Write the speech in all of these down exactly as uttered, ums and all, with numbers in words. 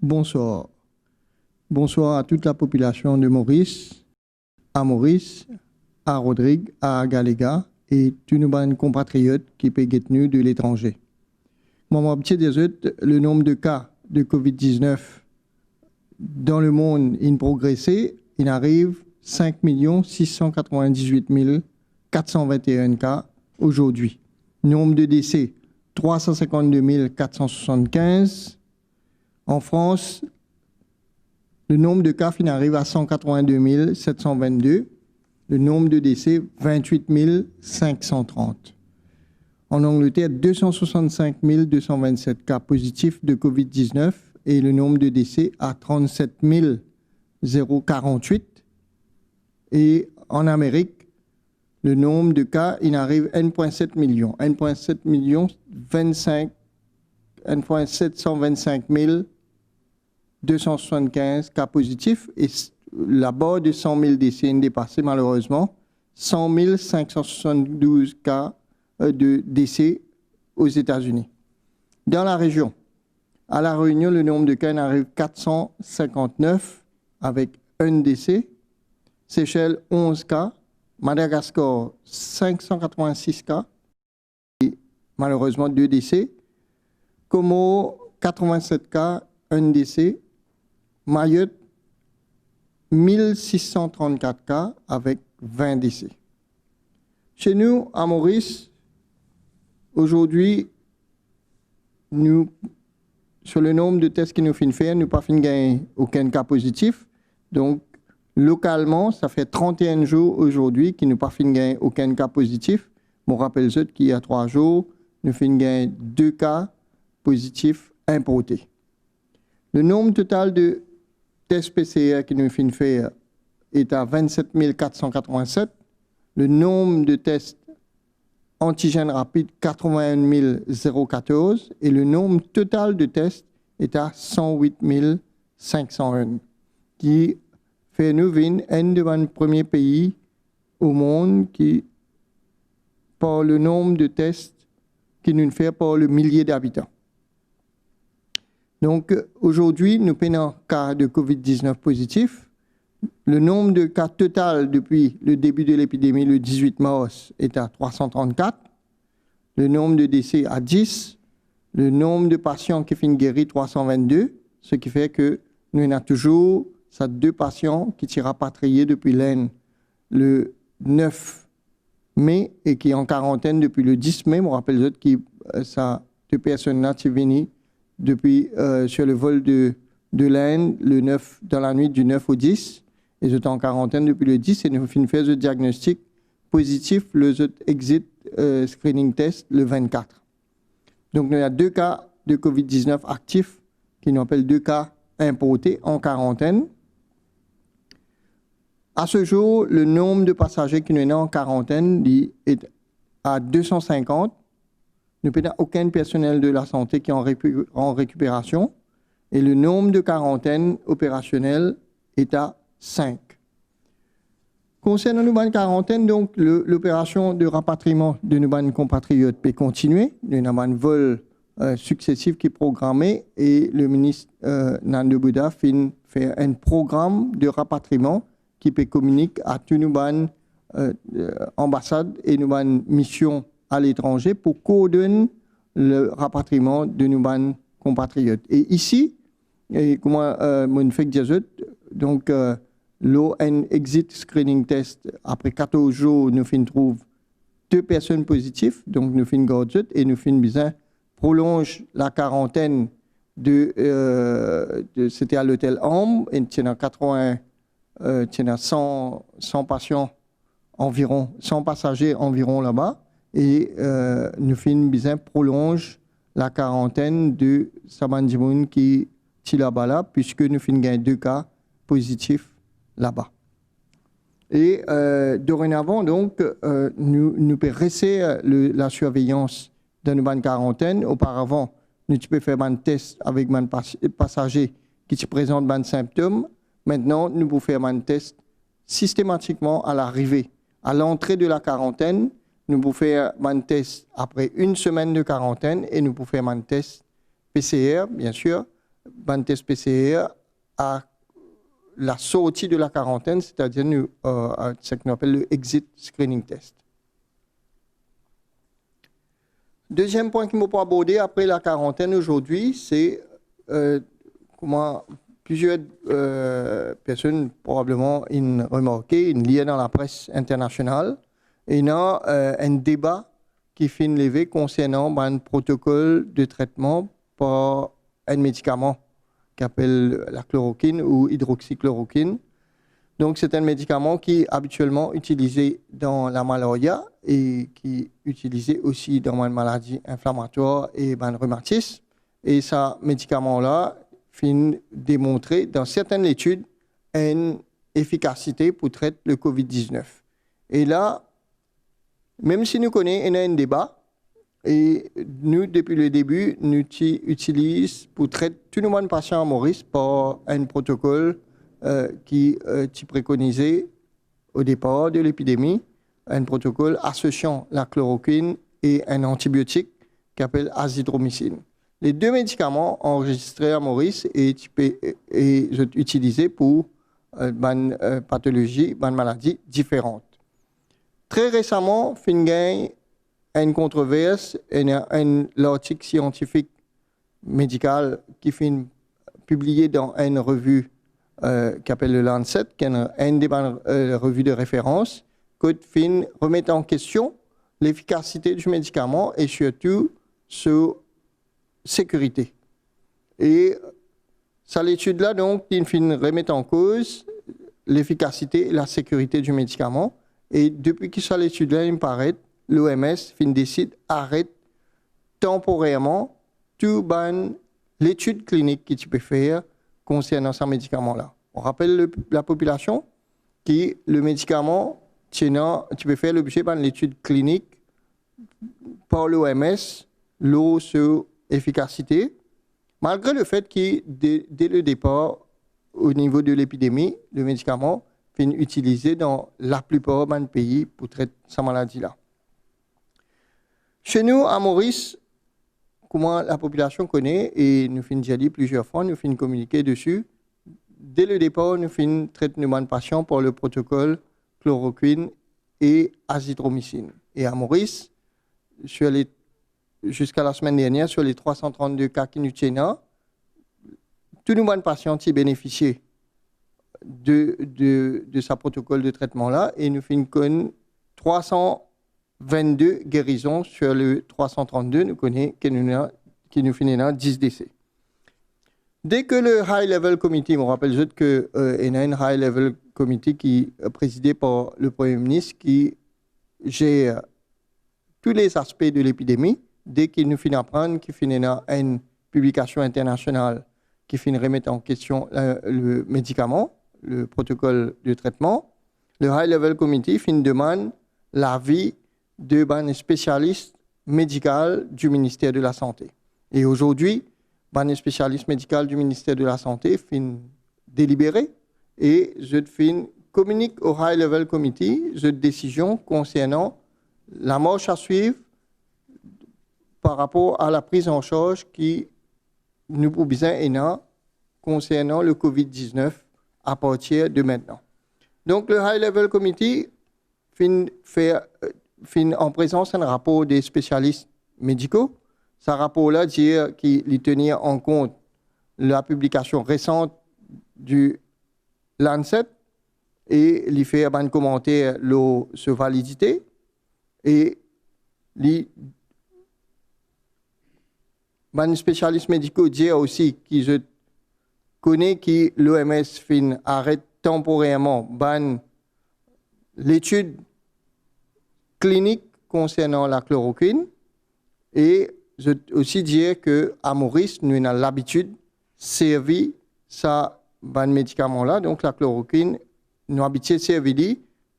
Bonsoir. Bonsoir à toute la population de Maurice, à Maurice, à Rodrigues, à Galléga et tous nos bann compatriotes qui pe get nou de l'étranger. Kouma mo abitie dir zot, le nombre de cas de covid dix-neuf dans le monde inn progrese, inn ariv cinq millions six cent quatre-vingt-dix-huit mille quatre cent vingt et un cas aujourd'hui. Nombre de décès, trois cent cinquante-deux mille quatre cent soixante-quinze. En France, le nombre de cas finn ariv à cent quatre-vingt-deux mille sept cent vingt-deux, le nombre de décès, vingt-huit mille cinq cent trente. En Angleterre, deux cent soixante-cinq mille deux cent vingt-sept cas positifs de covid dix-neuf et le nombre de décès à trente-sept mille quarante-huit. Et en Amérique, le nombre de cas, inn ariv un point sept million, un point sept million vingt-cinq, un point sept cent vingt-cinq mille deux cent soixante-quinze cas positifs et s-, la barre de cent mille décès inn depase, malerezman, cent mille cinq cent soixante-douze cas, euh, de décès aux États-Unis. Dans la région, à La Réunion, le nombre de cas inn ariv quatre cent cinquante-neuf avec un décès. Seychelles, onze cas. Madagascar, cinq cent quatre-vingt-six cas. Et malheureusement, deux décès. Comores, quatre-vingt-sept cas, un décès. Mayotte, mille six cent trente-quatre cas avec vingt décès. Chez nous, à Maurice, aujourd'hui, nou, sur le nombre de tests ki nou finn fer, nou pa finn gagn okenn ka pozitif. Donk, lokalman, sa fer trant-e-enn zour azordi ki nou pa finn gagn okenn ka pozitif. Mo rapel zot ki, il y a trois jours, nou finn gagn de ka pozitif inporte. Le nombre total de tests P C R ki nou finn fer est à vingt-sept mille quatre cent quatre-vingt-sept. Le nombre de tests antigen rapid, quatre-vingt-un mille zéro quatorze, et le nombre total de tests est à cent huit mille cinq cent un, ki fer nou vinn enn de bann premie pei o mond ki, par le nombre de tests ki nou fer par le milie d'abitan. Donk, azordi, nou pena ka de covid diznef pozitif. Le nombre de cas total depuis le début de l'épidémie, le dix-huit mars, est à trois cent trente-quatre. Le nombre de décès à dix. Le nombre de patients ki finn geri, trois cent vingt-deux. Ce qui fait que nou ena touzour sa de pasian ki ti rapatriye depi Lenn le nef me e ki an karantenn depi le dis me. Mo rapel zot ki, euh, sa de personn la ti vini depi, euh, sur le vol de, de l'Inde le nef, dans la nuit du nef au dis, e zot an karantenn depi le dis, e nou finn fer zot diagnostik pozitif, le zot exit, euh, screening test le vennkat. Donk, nou ena de ka de covid diznef aktif, ki nou apel de ka inporte an karantenn. À ce jour, le nombre de passagers ki nou ena an karantenn, li est à deux cent cinquante. Nou pena okenn personel de la sante ki an repi-, an rekiperasion. E le nombre de quarantaines opérationnelles est à cinq. Konsernan nou bann karantenn, donk, le, loperasion de rapatriman de nou bann konpatriot pe kontinie. Nou ena bann vol, euh, siksesif ki programe e le minis, euh, Nando Bouda finn fer enn program de rapatriman ki pe kominik a tou nou bann, euh, euh, anbasad e nou bann mision aletranze pou koordonn le rapatriman de nou bann konpatriot. E isi, e kouma, euh, mo fek dir zot, donk, euh, lor enn exit screening test, apre katorz zour, nou finn trouv de personn pozitif, donk nou finn gard zot e nou finn bizin prolonz la karantenn de, euh, de, c'était à l'hôtel Ambre, e ti ena katrevin, euh, ti ena san, san pasian anviron, san pasaze anviron laba, e, euh, nou finn bizin prolonz la karantenn de sa bann dimoun ki ti laba la, piske nou finn gagn de ka pozitif laba. E, euh, dorenavan, donk, euh, nou, nou pe reser le, la sirveyans dan nou bann karantenn. Oparavan, nou ti pe fer bann tes avek bann pas-, pasaze ki ti prezant bann sinptom. Mintnan, nou pou fer bann tes sistematikman a larive. A lantre de la karantenn, nou pou fer bann tes apre enn semenn de karantenn e nou pou fer bann tes P C R, bien sir, bann tes P C R a la sorti de la karantenn, setadir nou, euh, seki nou apel le exit screening test. Deziem pwin ki mo pou aborde apre la karantenn azordi, se, euh, kouma plizier, euh, personn probableman inn remarke, inn lir dan lapres internasional, ena, euh, enn deba ki finn leve konsernan bann protokol de tretman par enn medikaman ki apel laklorokin ou idroksiklorokin. Donk, se enn medikaman ki abitielman itilize dan lamalaria e ki itilize osi dan bann maladi inflamatwar e bann rematis. E sa medikaman la finn demontre dan sertenn letid enn efikasite pou tret le covid diznef. E la, mem si nou kone ena enn deba, e nou, depi le debi, nou ti itiliz pou tret tou nou bann pasian a Moris par enn protokol, euh, ki, euh, ti prekonize o depar de lepidemi, enn protokol asosian laklorokin e enn antibiotik ki apel azithromycin. Le de medikaman anrezistre a Moris e ti pe, e, e zot itilize pou, euh, bann, euh, patolozi, bann maladi diferan. Tre resaman, finn gagn enn kontrovers, enn, enn lartik siantifik medikal ki finn pibliye dan enn revi, euh, ki apel le Lancet, ki enn, enn de bann, euh, revi de referans, kot finn remet an kestion lefikasite di medikaman e sirtou so sekirite. E sa letid la, donk, li finn remet an koz lefikasite e lasekirite di medikaman. E depi ki sa letid la inn paret, l'O M S finn desid aret tanporerman tou bann letid klinik ki ti pe fer konsernan sa medikaman la. Mo rapel le, lapopilasion ki le medikaman ti ena, ti pe fer lobzie bann letid klinik par l'O M S lor so efikasite, malgre lefet ki de, de le depar, o nivo de lepidemi, le medikaman finn itilize dan laplipar bann pei pou tret sa maladi la. Chez nou, a Moris, kouma lapopilasion kone, e nou finn dir li plizier fwa, nou finn kominike desi, de le depar, nou finn tret nou bann pasian par le protokol klorokin e azithromycin. E a Moris, sur les, ziska lasemenn dernier, sur les trois cent trente-deux ka ki nou ti ena, tou nou bann pasian ti benefisie de, de, de sa protokol de tretman la, e nou finn konn trwa san vennde gerizon sur le trwa san trannde, nou kone ki nou ena, ki nou finn ena dis dese. De ke le High Level Committee, mo rapel zot ke, euh, ena enn High Level Committee ki, euh, prezide par le Premie Minis ki zer tou les aspe de lepidemi, de ke nou finn aprann ki finn ena enn piblikasion internasional ki finn remet an kestion, euh, le medikaman, le protokol de tretman, le High Level Committee finn demann lavi de bann spesialis medikal di Minister de Lasante. E azordi, bann spesialis medikal di Minister de Lasante finn delibere e zot finn kominik o High Level Committee zot desizion konsernan lamars a swiv par rapor a lapriz an sarz ki nou pou bizin ena konsernan le covid diznef apartir de mintnan. Donk, le High Level Committee finn fer, euh, finn an prezans enn rapor de spesialis mediko. Sa rapor la dir ki li tenir an kont lapiblikasion resan di Lancet e li fer bann komanter lor so validite e li, bann spesialis mediko dir osi ki zot kone ki l'O M S finn aret tanporerman bann letid klinik konsernan laklorokin e zot osi dir ke a Moris, nou ena labitid servi sa bann medikaman la, donk laklorokin, nou abitie servi li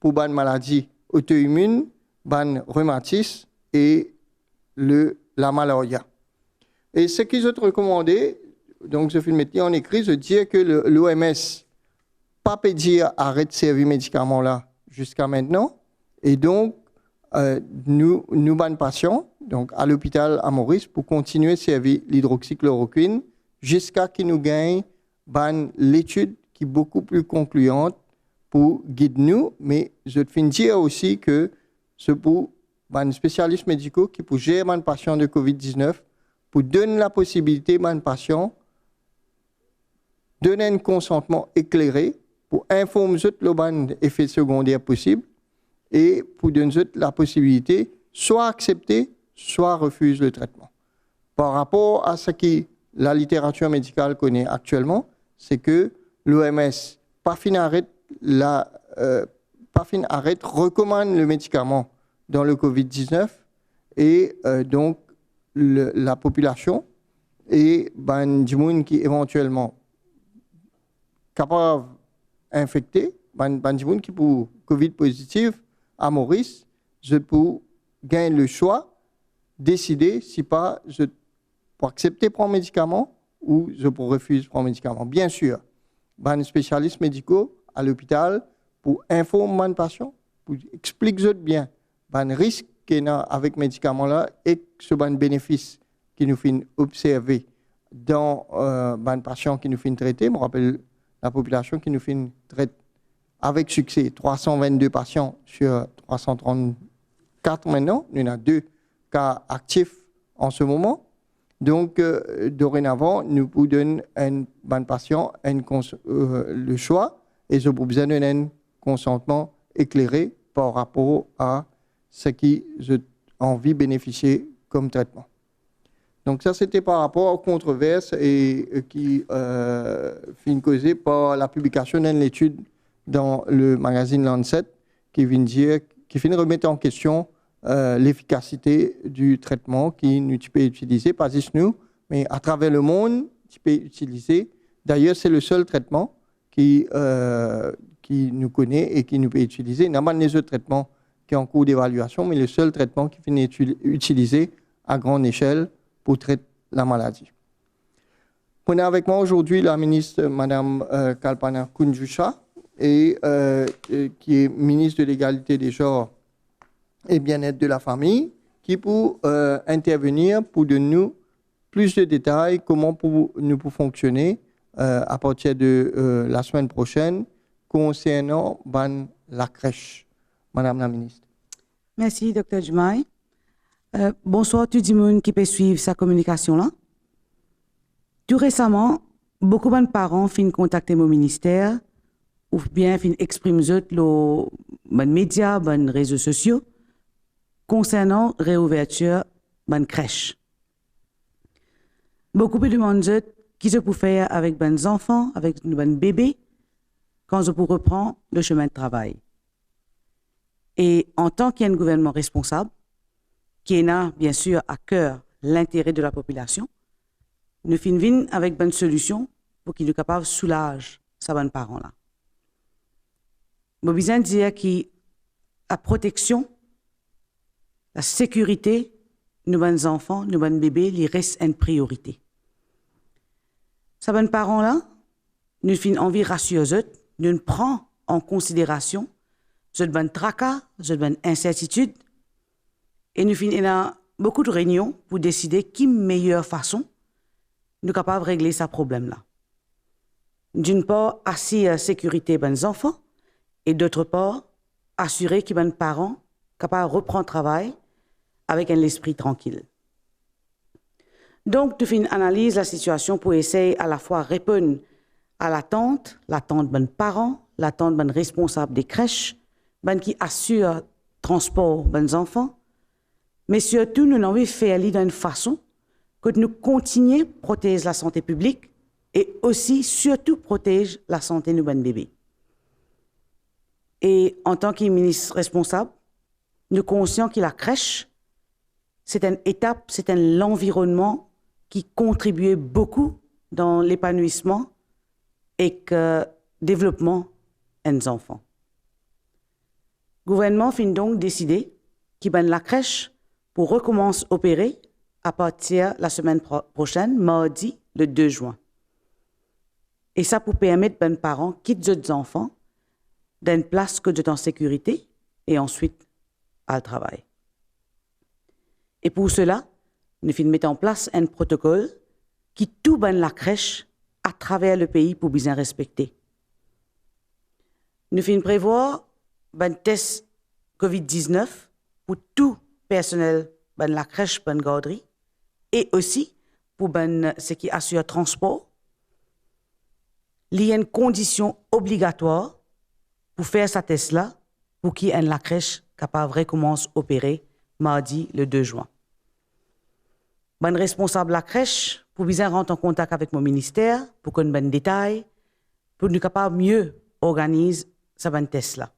pou bann maladi otoimin, bann rematis e le, lamalaria. E seki zot rekomande, donk zot finn met li an ekri, zot dir ke le, l'O M S pa pe dir aret servi medikaman la ziska mintnan, e donk, euh, nou, nou bann pasian, donk a lopital a Moris, pou kontinie servi lidroksiklorokin ziska ki nou gagn bann letid ki boukou pli konklian pou gid nou, me zot finn dir osi ke se pou bann spesialis mediko ki pou zer bann pasian de covid diznef, pou donn laposibilite bann pasian donn enn konsantman eklere, pou inform zot lor bann efe segonder posib e pou donn zot laposibilite swa aksepte, swa refiz le tretman. Par rapor a seki laliterir medikal kone aktielman, se ke l'O M S pa finn aret la, euh, pa finn aret rekomann le medikaman dan le covid diznef e, euh, donk, le, lapopilasion e bann dimoun ki evantielman kapav infekte, bann, bann dimoun ki pou covid pozitif a Moris, zot pou gagn leswa deside si pa zot pou aksepte pran medikaman ou zot pou refiz pran medikaman. Biensir, bann spesialis mediko a lopital pou inform bann pasian, pou explik zot bien bann risk ki ena avek medikaman la ek so bann benefis ki nou finn observe dan, euh, bann pasian ki nou finn trete. Mo rapel lapopilasion ki nou finn tret avek sikse, trwa san vennde pasian sir trwa san trannkat, mintnan nou ena de ka aktif an se moman. Donk, euh, dorenavan, nou pou donn enn, bann pasian enn kons-, euh, leswa e zot pou bizin donn enn konsantman eklere par rapor a seki zot anvi benefisie kom tretman. Donk sa, sete par rapor a kontrovers e, euh, ki, euh, finn koze par lapiblikasion d'enn letid dan le magazin Lancet ki finn dir, ki finn remet an kestion, euh, lefikasite di tretman ki nou ti pe itilize, pa zis nou, me atraver lemond ti pe itilize. Dayer, se le sel tretman ki, euh, ki nou kone e ki nou pe itilize. Ena bann lezot tretman ki an kour devaliasion, me le sel tretman ki finn itil-, itilize a gran esel pou tret lamaladi. Mo ena avek mwa azordi la minis, Madam, euh, Kalpana Kunjusha, e, euh, euh, ki est ministre de l'Égalité des Genres et Bien-être de la Famille, ki pou, euh, intervenir pou donn nou plis de detay kouma pou, nou pou fonksione, euh, apartir de, euh, lasemenn prosenn konsernan bann lakres. Madam la minis. Mersi, Dokter Dumay. Euh, bonswar tou dimoun ki pe swiv sa kominikasion la. Tou resaman, boukou bann paran finn kontakte mo minister oubien finn exprim zot lor bann media, bann rezo sosio, konsernan reouvertir bann kres. Boukou pe demann zot ki zot pou fer avek bann zanfan, avek bann bebe, kan zot pou repran le semin de travay. E antan ki enn gouvernman responsab, ki ena, biensir, a ker lintere de lapopilasion, nou finn vinn avek bann solision pou ki nou kapav soulaz sa bann paran la. Mo bizin dir ki laproteksion, lasekirite nou bann zanfan, nou bann bebe, li res enn priorite. Sa bann paran la, nou finn anvi rasir zot, nou pran an konsiderasion zot bann traka, zot bann insertitid, e nou finn ena boukou de reynion pou deside ki meyer fason nou kapav regle sa problem la. Dinn par, asir sekirite bann zanfan, e dotr par, asire ki bann paran kapav repran travay avek enn lespri trankil. Donk, nou finn analiz lasitiasion pou esey alafwa reponn a latant, latant bann paran, latant bann responsab de kres, bann ki asir transpor bann zanfan, me sirtou nou anvi fer li dan enn fason kot nou kontigne protez lasante piblik e osi sirtou protez lasante nou bann bebe. E antan ki minis responsab, nou konsian ki lakres, se enn etap, se enn lanvironnman ki kontribie boukou dan lepanouisman ek, euh, devlopman enn zanfan. Gouvernman finn donk deside ki bann lakres pou rekoumans opere apartir lasemenn pro-, prosenn, mardi le de zwin. E sa pou permet bann paran kit zot zanfan dan enn plas kot zot an sekirite e answit al travay. E pou sela, nou finn met an plas enn protokol ki tou bann lakres atraver lepei pou bizin respekte. Nou finn prevwar bann tes covid diznef pou tou personel bann lakres, bann gardri, e osi pou bann seki asir transpor. Li enn kondision obligatwar pou fer sa tes la, pou ki enn lakres kapav rekoumans opere mardi le de zwin. Bann responsab lakres pou bizin rant an kontak avek mo minister pou konn bann detay, pou nou kapav mie organiz sa bann tes la.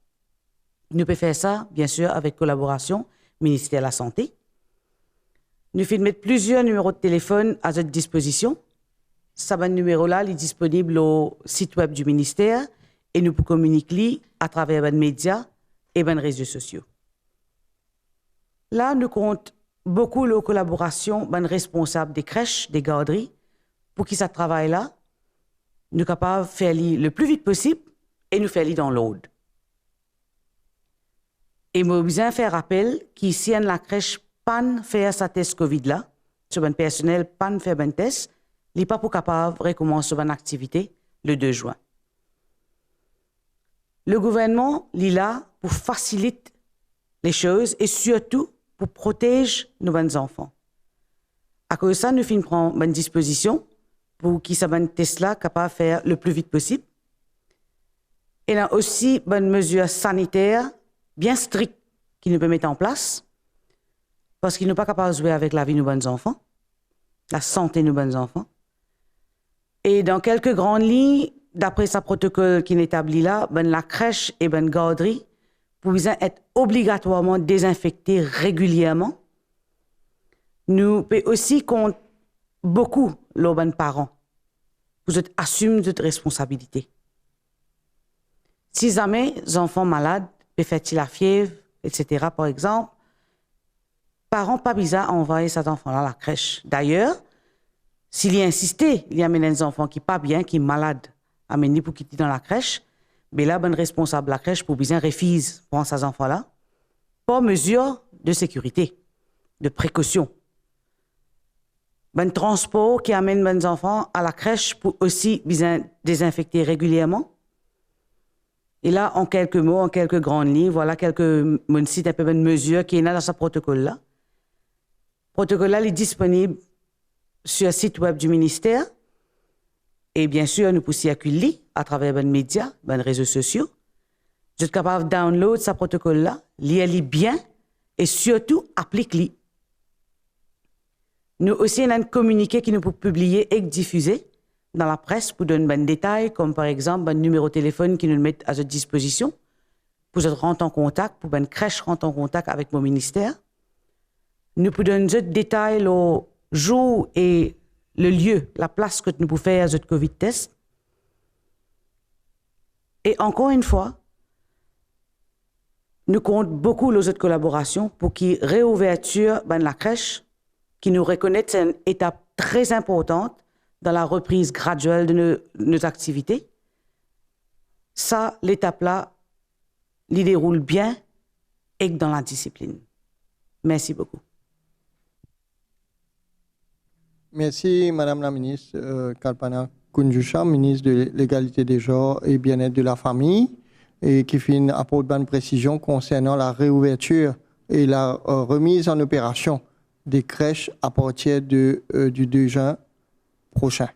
Nou pe fer sa, biensir, avek kolaborasion Minister Lasante. Nou finn met plizier nimero telefonn a zot dispozision. Sa bann nimero la, li disponib lor sit web di minister e nou pou kominik li atraver bann media e bann rezo sosio. La, nou kont boukou lor kolaborasion bann responsab de kres, de gardri, pou ki sa travay la, nou kapav fer li le pli vit posib e nou fer li dan lord. E mo bizin fer rapel ki si enn lakres pann fer sa tes covid la, so bann personel pann fer bann tes, li pa pou kapav rekoumans so bann aktivite le de zwin. Le gouvernman, li la pou fasilit lesoz e sirtou pou protez nou bann zanfan. Akoz sa, nou finn pran bann dispozision pou ki sa bann tes la kapav fer le pli vit posib. Ena osi bann mezir saniter bien strik ki nou pe met an plas, parski nou pa kapav zwe avek lavi nou bann zanfan, lasante nou bann zanfan. E dan kelke gran lign, dapre sa protokol ki'nn etabli la, bann lakres e bann gardri pou bizin et obligatwarman dezinfekte regilierman. Nou pe osi kont boukou lor bann paran pou zot asim zot responsabilite. Si zame zanfan malad, pe fer ti lafiev, etsetera, par exanp, paran pa bizin anvway sa zanfan la lakres. Dayer, si li insiste, li amenn enn zanfan ki pa bien, ki malad, amenn li pou kit li dan lakres, be la bann responsab lakres pou bizin refiz pran sa zanfan la, par mezir de sekirite, de prekosion. Bann transpor ki amenn bann zanfan a lakres pou osi bizin dezinfekte regilierman. E la, an kelke mo, an kelke gran lign, vwala kelke, mo'nn sit inpe bann mezir ki ena dan sa protokol la. Protokol la, li disponib sir sit web di minister. E biensir, nou pou sirkil li atraver bann media, bann rezo sosio. Zot kapav download sa protokol la, lir li bien e sirtou aplik li. Nou osi ena enn kominike ki nou pou pibliye ek difize dan lapres pou donn bann detay, kom par exanp bann nimero telefonn ki nou met a zot dispozision pou zot rant an kontak, pou bann kres rant an kontak avek mo minister. Nou pou donn zot detay lor zour e le lie, laplas kot nou pou fer zot covid test. E ankor enn fwa, nou kont boukou lor zot kolaborasion pou ki reouvertir bann lakres, ki nou rekonet se enn etap tre inportan dan la repriz gradiel de no, nos aktivite. Sa letap la, li deroul bien ek dan ladisiplinn. Mersi boukou. Mersi, Madam la Minis, euh, Kalpana Kounjoucha, Minis de Legalite, de Zanr e Bienet de la Fami, e ki finn aport bann presizion konsernan la reouvertir e la, euh, remiz an operasion de kres apartir de, euh, di de zin prosin.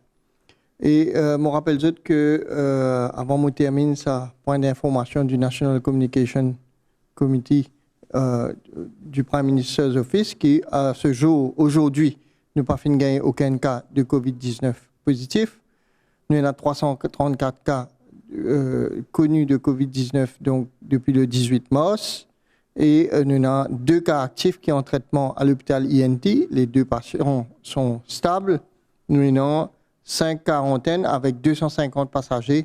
E, euh, mo rapel zot ke, euh, avan mo terminn sa pwin dinformasion di National Communication Committee, euh, di Prime Minister's Office, ki a se zour, ozordi, nou pa finn gagn okenn ka de covid diznef pozitif. Nou ena trwa san trannkat ka, euh, koni de covid diznef, donk depi le dizwit mars. E, euh, nou ena de ka aktif ki an tretman a lopital I N T. Les deux patients sont stables. Nou ena sink karantenn avek de san sinkant pasaze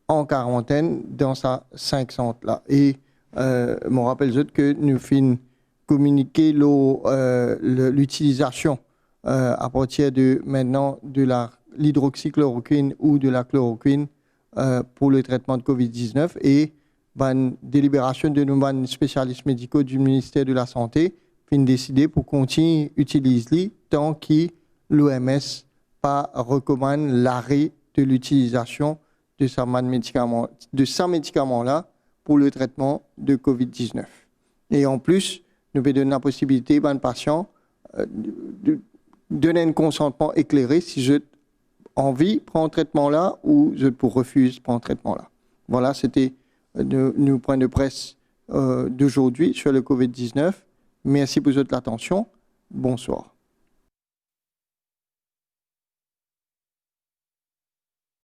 an karantenn dan sa sink sant la. E, euh, mo rapel zot ke nou finn kominike lor, euh, le, litilizasion, euh, apartir de mintnan de la, lidroksiklorokwinn ou de la klorokwinn, euh, pou le tretman de covid diznef, e bann deliberasion de nou bann spesialis mediko di Minister de Lasante finn deside pou kontign itiliz li tan ki l'O M S pa rekomann lare de litilizasion de sa bann medikaman, de sa medikaman la pou le tretman de covid diznef. E an plis, nou pe donn laposibilite bann pasian, eh, de, de donn enn konsantman eklere si zot anvi pran tretman la ou zot pou refiz pran tretman la. Vwala, sete, eh, nou, nou pwin de pres, eh, d'aujourd'hui sur le covid diznef. Mersi pou zot latansion. Bonswar.